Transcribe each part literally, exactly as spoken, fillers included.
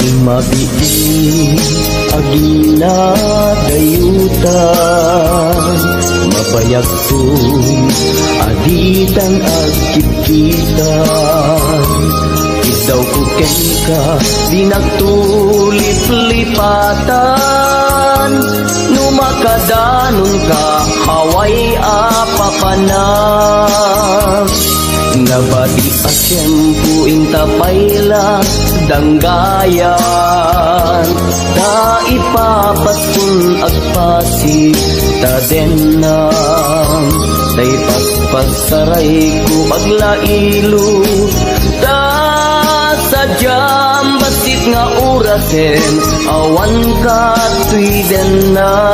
Mabiit a ginadayutan, mabayagton a ditan agkitkitan. Iddawko kenka, dinakto liplipatan, no makadanonka, awan a papanak. Nabati a tiempo inta pay la danggayan, ta ipapaskon agpasig ta dennam, ta ipaspasarayko aglailo, ta sadiam bassit nga orasen, awan katoy denna.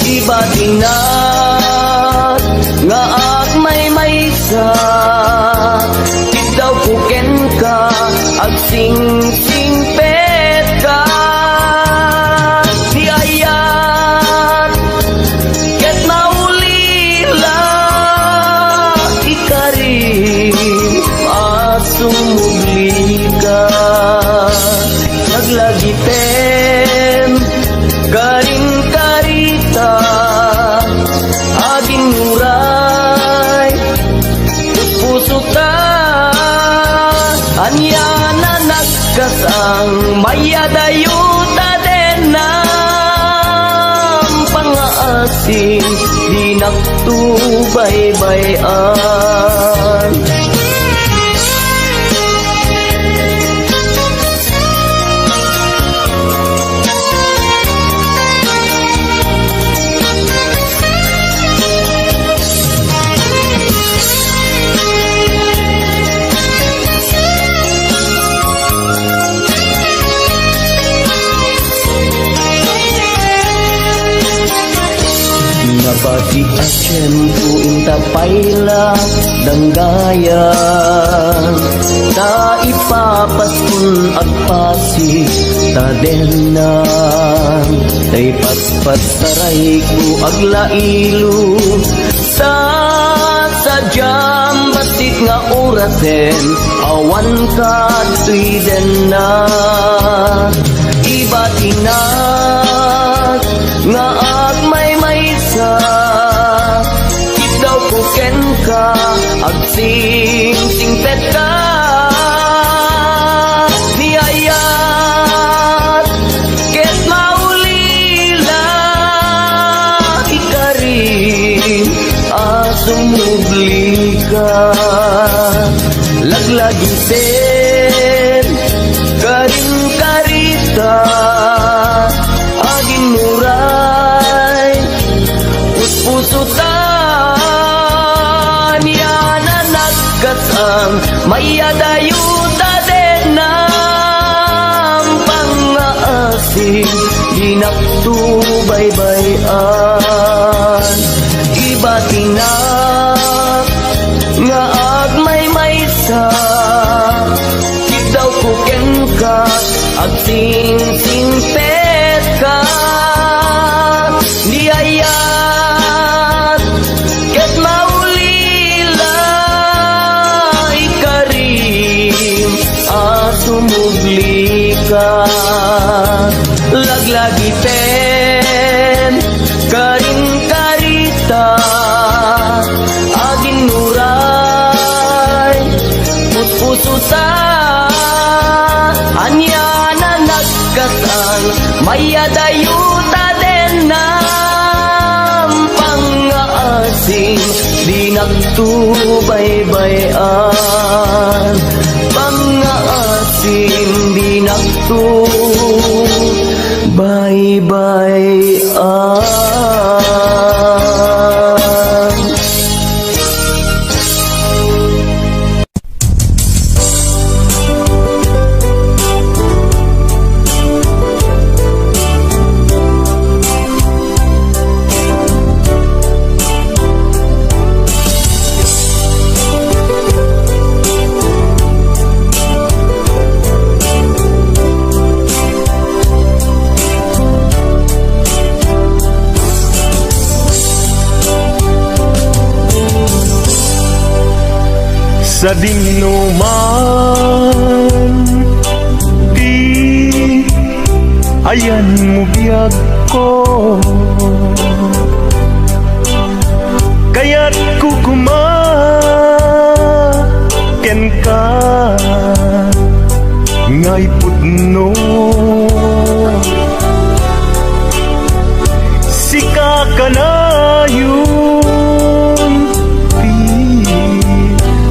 Ibatinak nga agmaymaysa, iddawko kenka, agsingsingpetka. Ti ayat ket maulila, ikarim a sumublika. Laglagipem, karinkarita, aginnuray, puspusoka, ania nanagkasang, mayadayo ta dennam pangngaasim, dinakto baybay-an. Nabati a tiempo inta pay la danggayan, ta ipapaskon agpasig ta dennam, ta ipaspasarayko aglailo, ta sadiam bassit nga orasen, awan katoy denna. Ibatinak nga agmaymaysa, iddawko kenka, agsingsingpetka. Ni ayat ket maulila, ikarim a sumublika. Laglagipem, karinkarita, aginnuray, puspusoka, ania nanagkasang, mayadayo ta dennam pangngaasim, dinakto baybay-an. Ibatinak nga agmaymaysa, iddawko kenka, agsingsingpetka. Ni ayat ket maulila, ikarim a sumublika. Laglagipem, karinkarita, aginnuray, puspusoka, ania nanagkasang, mayadayo ta dennam pangngaasim, dinakto baybay-an, pangngaasim, dinakto baybay-an. Sadinoman ti Ayanmo biagko, kayatko koma kenka, nga ipudno. Sika kanayon ti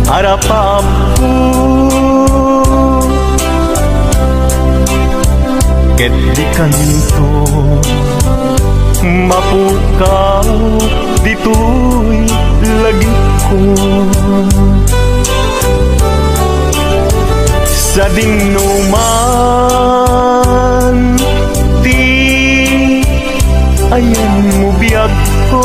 arapaapko, ket dikanto mapukaw ditoy lagipko. Sadingno man ti ayanmo biagko,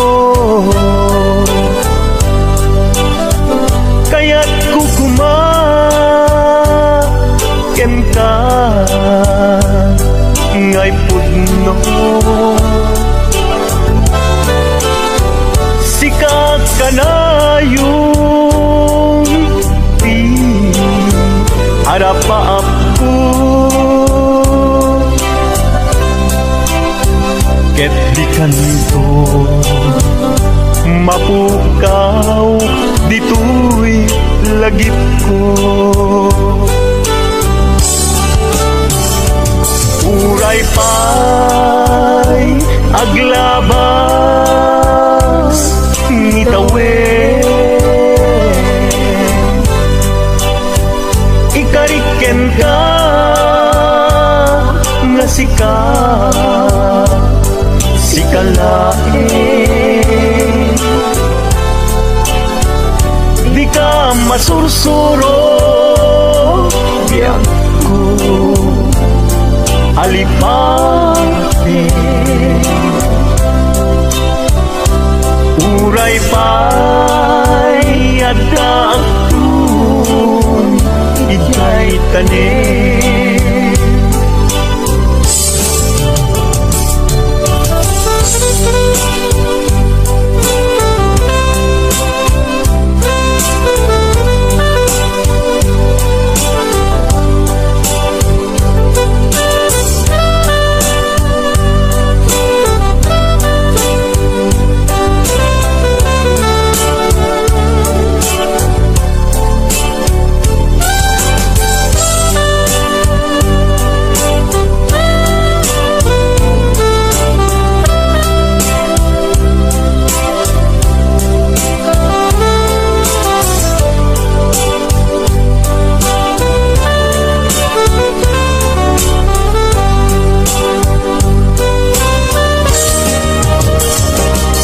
kayatko koma kenka nga ipudno. Sika kanayon ti arapaapko, ket dikanto mapukaw ditoy lagipko. Uray pay aglabas ngitawen, ikarik kenka nga sika, sika laeng. Dika masursuro, biagko, alipate. Uray pay addaak toy idiay tanem.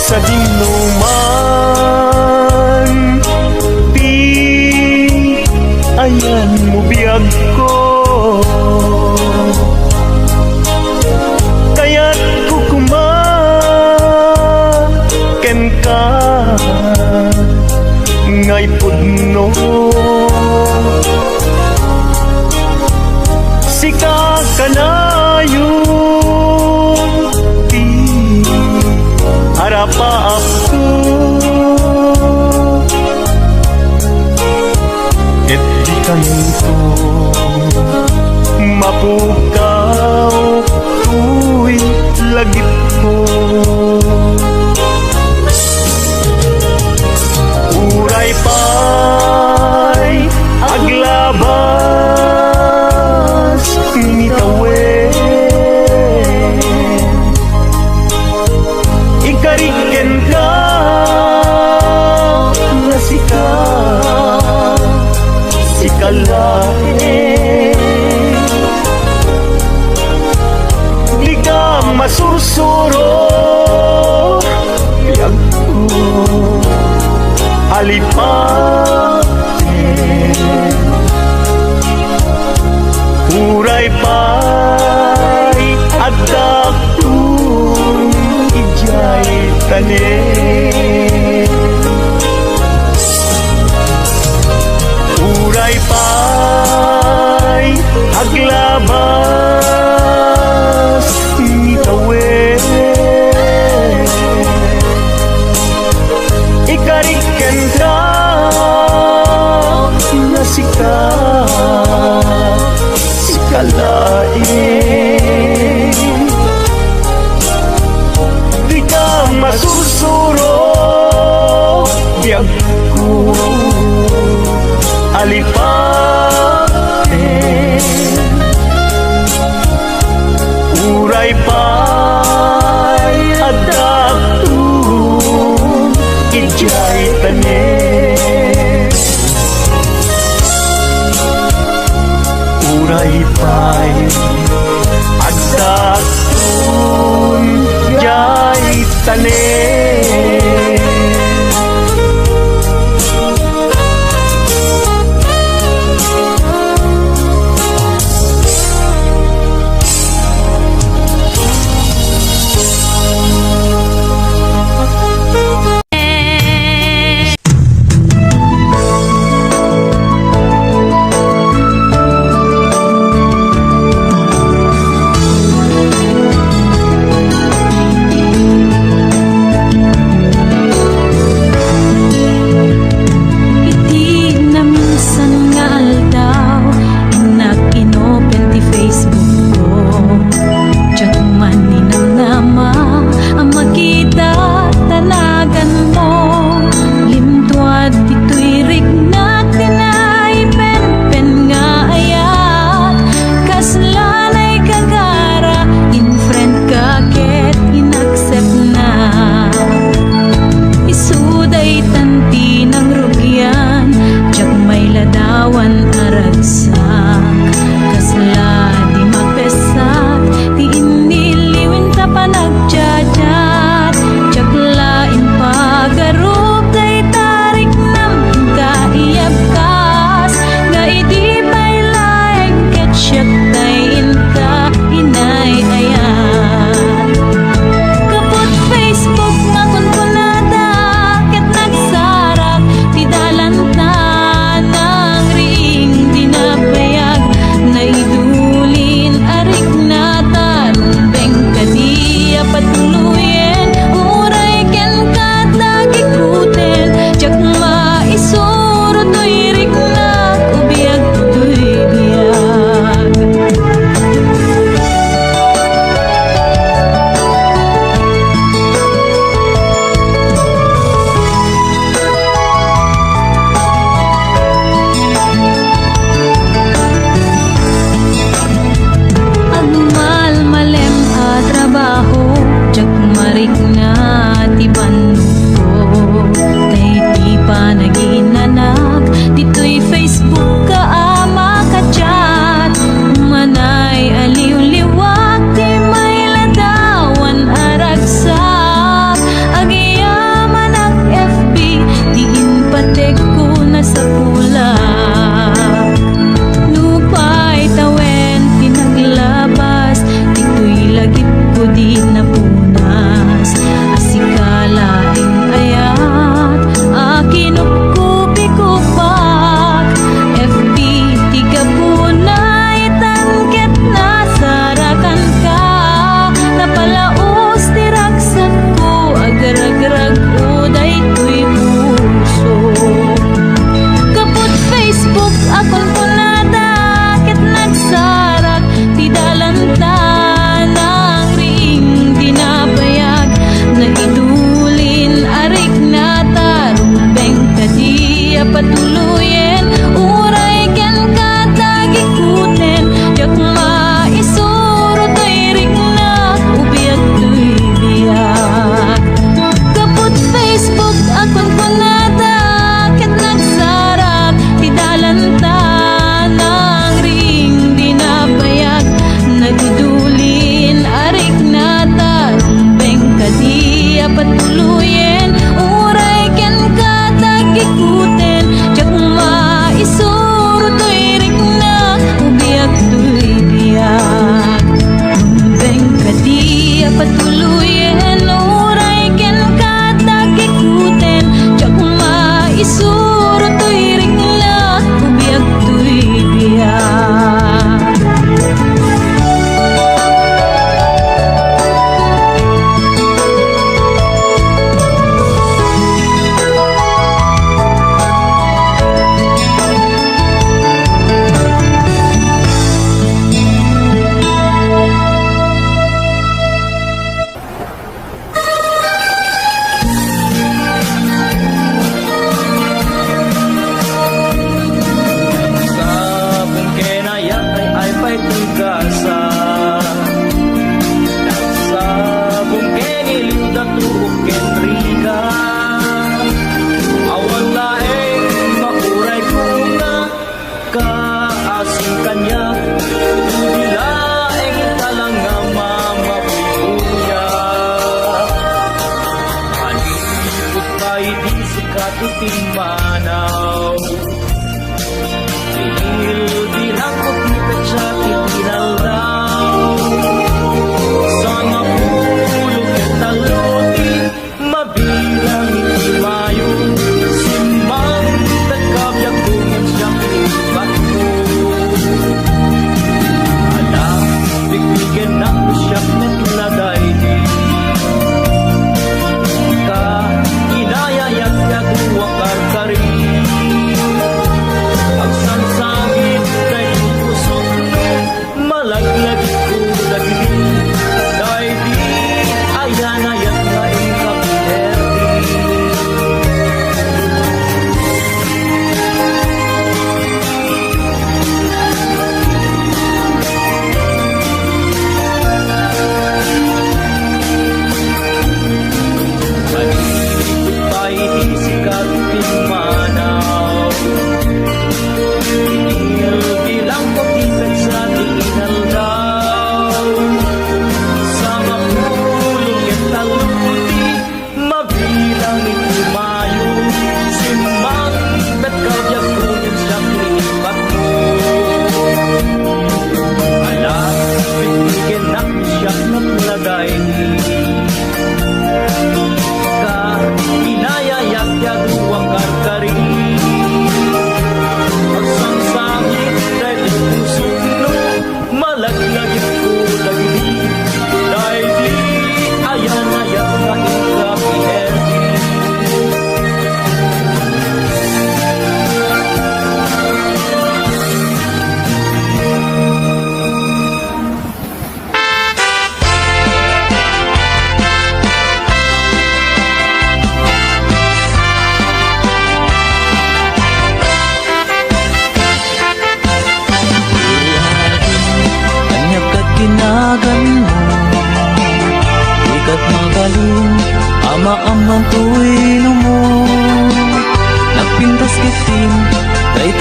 Sadingno man ti ayanmo biagko, kayatko koma kenka nga ipudno. Sika kanayon ti arapaapko, ket dikanto mapukaw toy lagipko. Uray pay aglabas ngitawen, ikarik kenka nga sika, sika laeng. Dika masursuro, biagko, alipate. Uray pay addaak toy idiay tanem. Uray pay aglabas ngitawen, ikarik kenka nga sika, sika laeng. pay addakton idiay tanem. Uray pay addakton idiay tanem.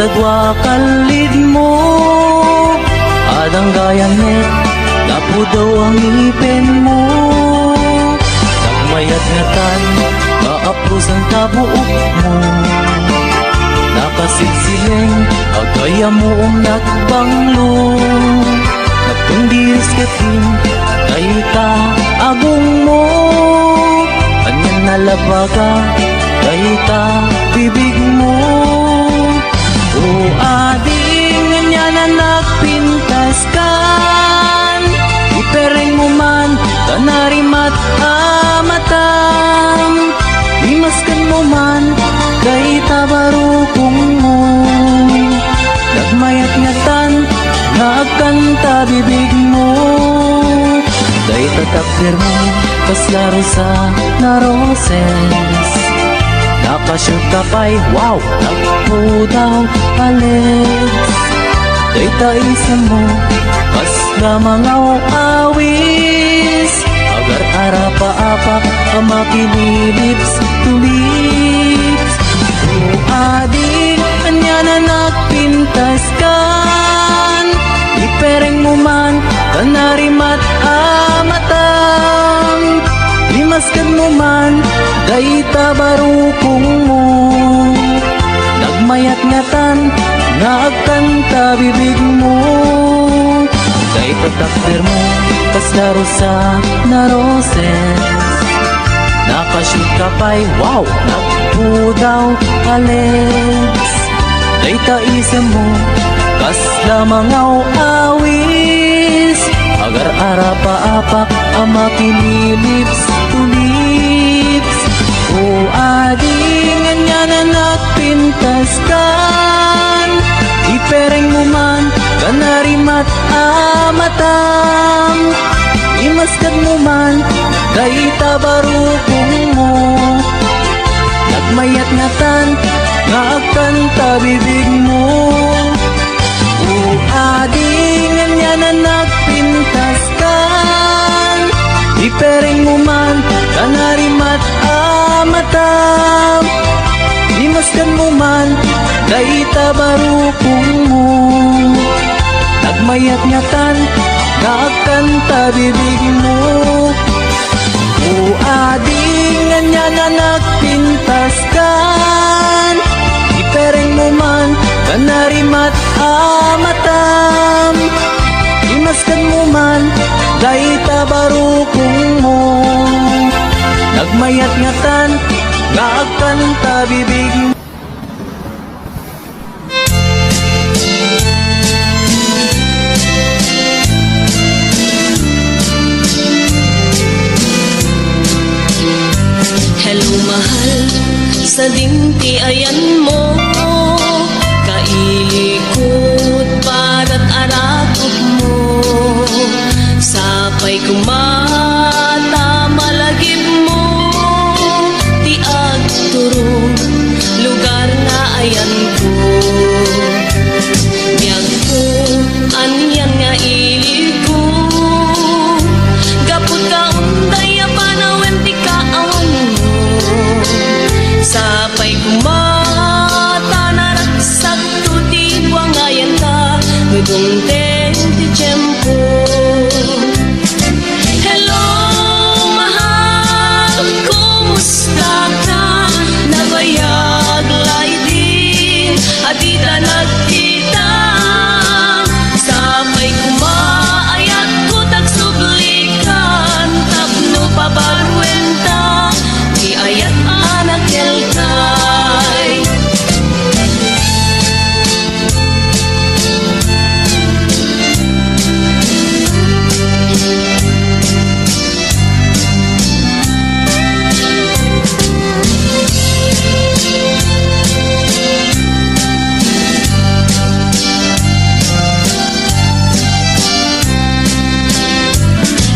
Dua kallidmo, adda gayam met, napudaw a ngipenmo. Nagmayat ngatan, nga aprusan ta buokmo. Nakasilsileng, agayam mo nagbanglo. Nagtundiris ket din, dayta agongmo. Anian a labaga, dayta bibigmo. O ading, anian a nagpintaskan, iperengmo man ta narimat a matam. Imaskanmo man dayta barukongmo. Nagmayat ngatan nga agkanta bibigmo. Dayta takdermo, kasla rosana roses. Nakasiot ka pay, wow, nagpudaw a legs. Dayta isemmo, kasla mangaw-awis. Agar-arapaapak a makililips to lips. O ading, anian a nagpintaskan, iperengmo man ta narimat a matam. Imaskanmo man dayta barukongmo. Nagmayat ngatan nga agkanta bibigmo. Dayta takdermo, kasla rosana roses. Nakasiot ka pay, wow, nagpudaw a legs. Dayta isemmo, kasla mangaw-awis. Agar-arapaapak a makililips to lips. O ading, anian a nagpintaskan, iperengmo man ta narimat a matam. Imaskanmo man dayta barukongmo. Nagmayat ngatan nga agkanta bibigmo. O ading, anian a nagpintaskan, iperengmo man ta narimat a matam. Imaskanmo man dayta barukongmo. Nagmayat ngatan nga agkanta bibigmo. O ading, anian a nagpintaskan, iperengmo man ta narimat a matam. Imaskanmo man dayta barukongmo. Nagmayat ngatan nga agkanta bibigmo. Hello, mahal, sadin ti ayanmo, kailikot, parat, arakupmo, sapay koma ta malagipmo ti agturong lugar nga ayanko. Biagko, anian nga iliko, gapu ta unday a panawen ti kaawanmo. Sapay koma ta naragsakto ti buangayanta, no dumteng ti tiempo. Hello, mahal, kumusta ka? Nabayag la idi a dita nagkita. Sapay koma, ayatko ti agsublikan tapno pabaruenta ti ayat a nakelkay.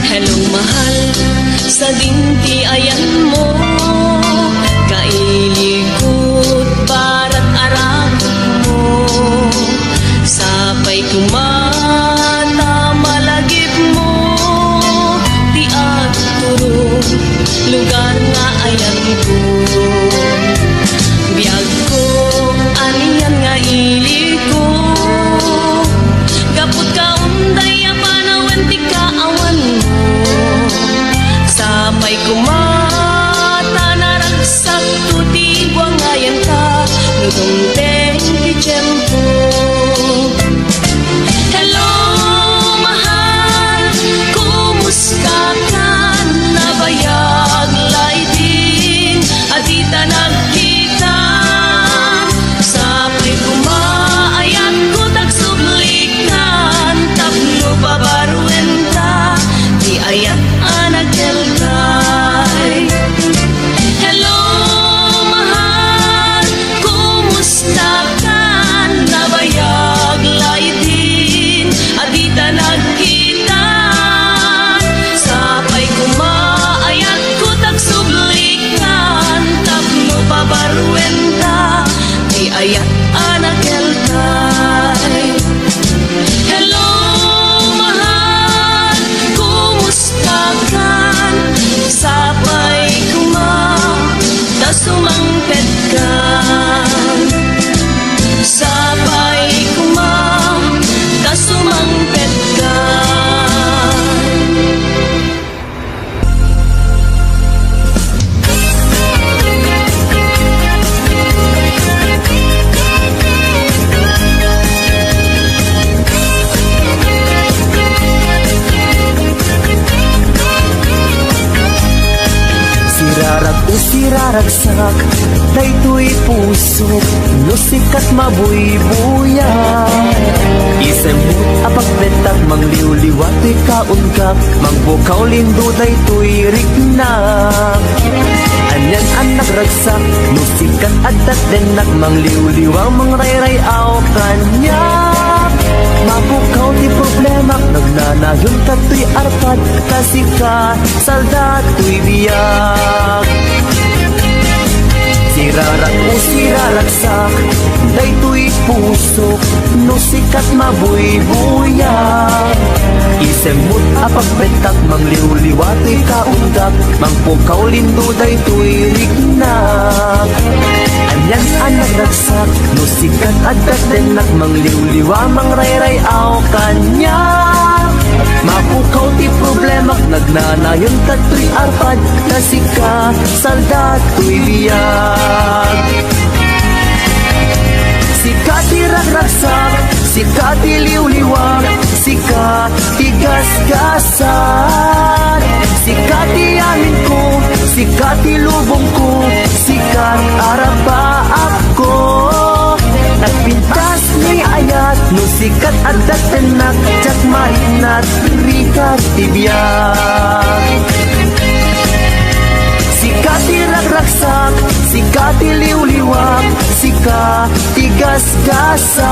Hello, mahal, sadin ti ayanmo, kailikot, parat, arakupmo. Sapay koma ta malagipmo ti agturong lugar nga ayanko. Biagko, anian nga ili Ragsak, daytoy pusok, no sikat mabuybuya. Isemut a pagbentak, mangliwliwa toy kaungkak, mangpukaw lindo daytoy riknak. Anian a nagragsak, no sikat adda dennak, mangliwliwa, mangrayray-aw kaniak. Mapukaw ti problemak, nagnanayon kadtoy arpad, ta sika, salda toy biag. Sirarak o siraragsak, daytoy pusok, no sikat mabuybuya. Isemut a pagbentak, mangliwliwa toy kaungkak, mangpukaw lindo daytoy riknak. Anian a nagragsak, no sikat adda dennak, mangliwliwa, mangrayray-aw kaniak. Mapukaw ti problemak, nagnanayon kadtoy arpad, ta sika, salda toy biag. Sika ti ragragsak, sika ti liwliwak, sika ti gasgasat. Sika ti aminko, sika ti lubongko, sika arapaapko. Nagpintas ni ayat, no sikat adda dennak, diak mariknat, rigat ti biag. Sika ti ragragsak, sika ti liwliwak, sika ti gasgasat.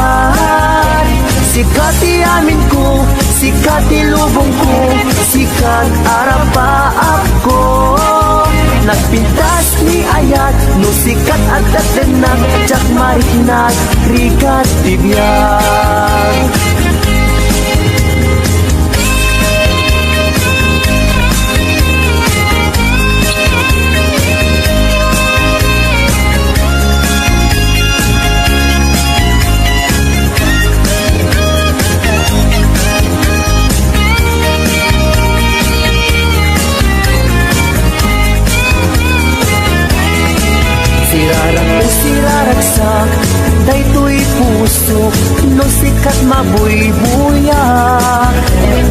Sika ti aminko, sika ti lubongko, sika arapaapko. Nagpintas ni ayat, no sikat adda dennak, diak mariknat, rigat ti biag. Sirarak o siraragsak, daytoy pusok, no sikat mabuybuya.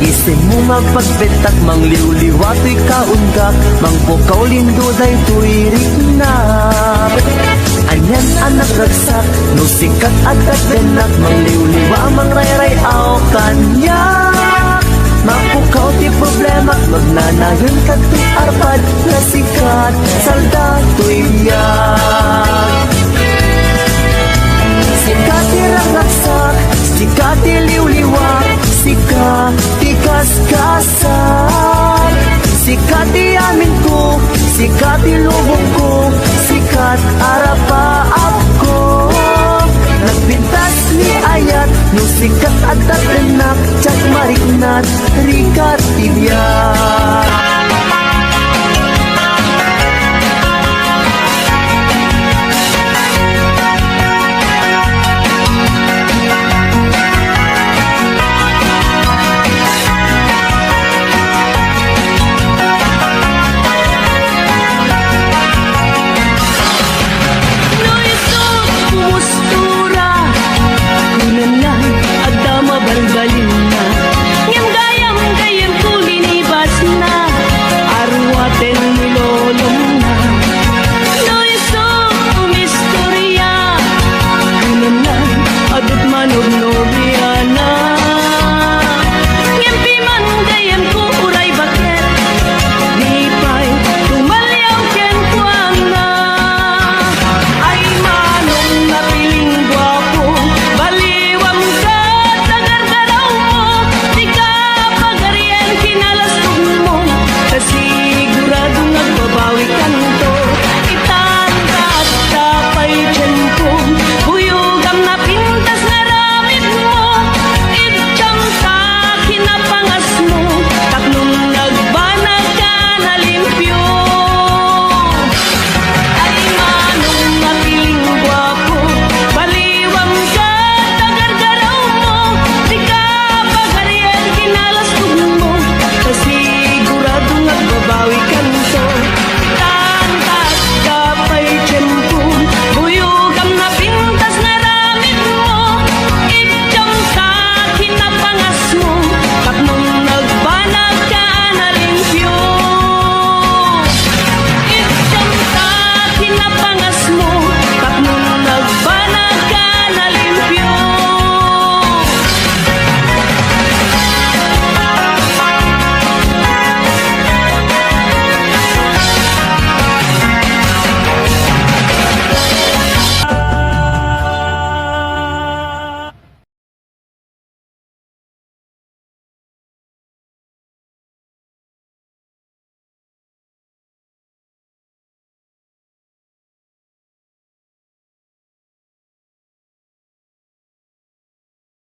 Isemut a pagbentak, mangliwliwa toy kaungkak, mangpukaw lindo daytoy riknak. Anian a nagragsak, no sikat adda dennak, mangliwliwa, mangrayray-aw kaniak. Mapukaw ti problemak, nagnanayon kadtoy arpad, ta sikat, salda toy biag. Sika ti ragragsak, sika ti liwliwak, sika ti gasgasat. Sika ti aminko, sika ti lubongko, sika arapaapko. Nagpintas ni ayat, no sikat adda dennak, diak mariknat, rigat ti biag.